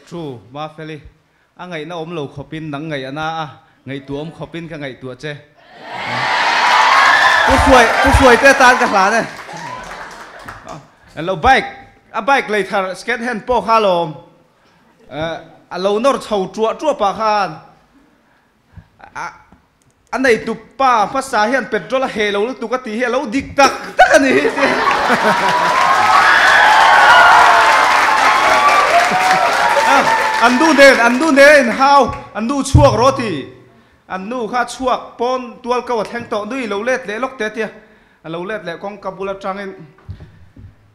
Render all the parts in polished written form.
True, Mafeli, a ngaihna awm lo khawpin nang ngaih a na a, ngaihtuah awm khawpin ka ngaihtuah che. Pu Hruai, Pu Hruaite atan ka hlan e. An lo bike, a bike lei thar second hand pawh kha alawm. A lo nawr chho tuah tuah pah khan a A neitu pa hmasa hian petrol a heh lo lutuk a tih hi a lo dik tak tak a ni hi ti. An nu nen, an nu nen a inhau, an nu chhuak rawh a ti. An nu kha chhuak pawn tual ko a thleng tawh, nui lo let leh lawk te tia. A lo let leh kawngka bul atangin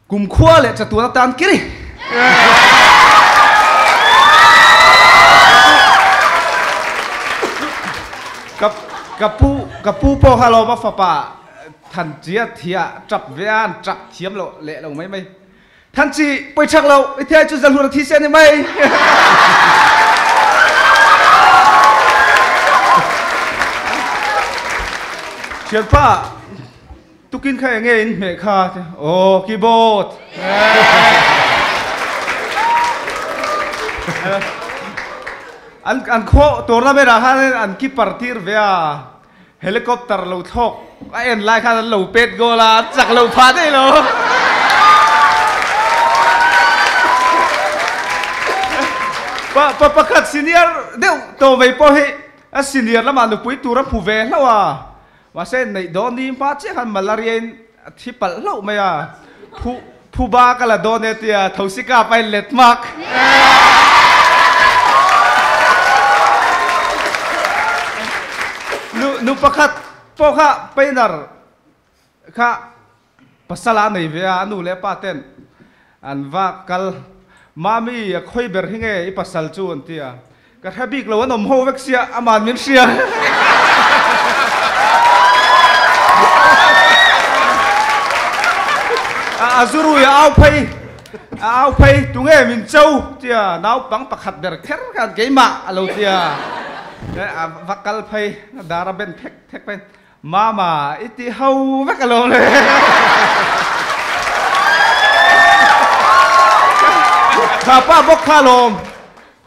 kumkhua leh chatuan atan kiri. Ka ka pu ka pu pawh kha lawm a fapa Thanchia thia tap ve a an tap thiam loh leh lo mai mai. Thanchi pawichak lo i thiai chu zalhur a thi se a ni mai. Thianpa tukin kha enge in hmeh kha aw keyboard. An an khaw tournament ah khan an keeper tir ve a Helicopter lo thlawk a en lai khan an lo pet goal a, an chak lo phah daih lo. Pa pa pakhat senior deuh tawh mai pawh hi a senior lamah nupui tur a hmu ve hlauh a, mahse neih dawn ni hma chiah khan malaria in a thi palh hlauh mai a, phu phuba ka la dawn e tia Thosika pa in let hmak. Nu nu pakhat pawh kha painter kha pasal a nei ve a, a nu leh a pa ten an va kal Mami a khawi ber hi nge i pasal chu an ti a, ka hre bik lo an awm ho vek sia aman min hria. A zurui a au phei a au phei tunge min cho tia naupang pakhat ber kher khan keimah a lo tia a va kal phei a dar a ben thek thek phei Mama i ti ho vek a lo le. Kha pa bawk kha lawm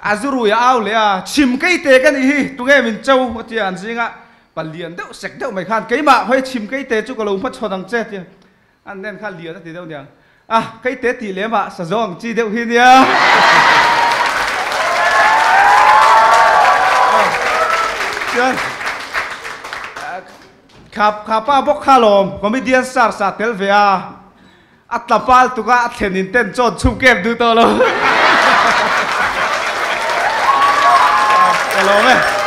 a zurui a au leh a, chhim kei te ka nih hi, tunge min cho a ti a, an zinga palian deuh sek deuh mai khan keimah hawi chhim kei te chu ka lo hmachhawn ang che a ti a, an nen kha lian a ti deuh niang a, kei te tih lem ah sazawng ang chi deuh hi nia. Chuan kha kha pa bawk kha lawm comedian star sa tel ve a, a tla pal tuk a a thlen in ten chawn chhum kem duh tawh lo. Ka lawm e.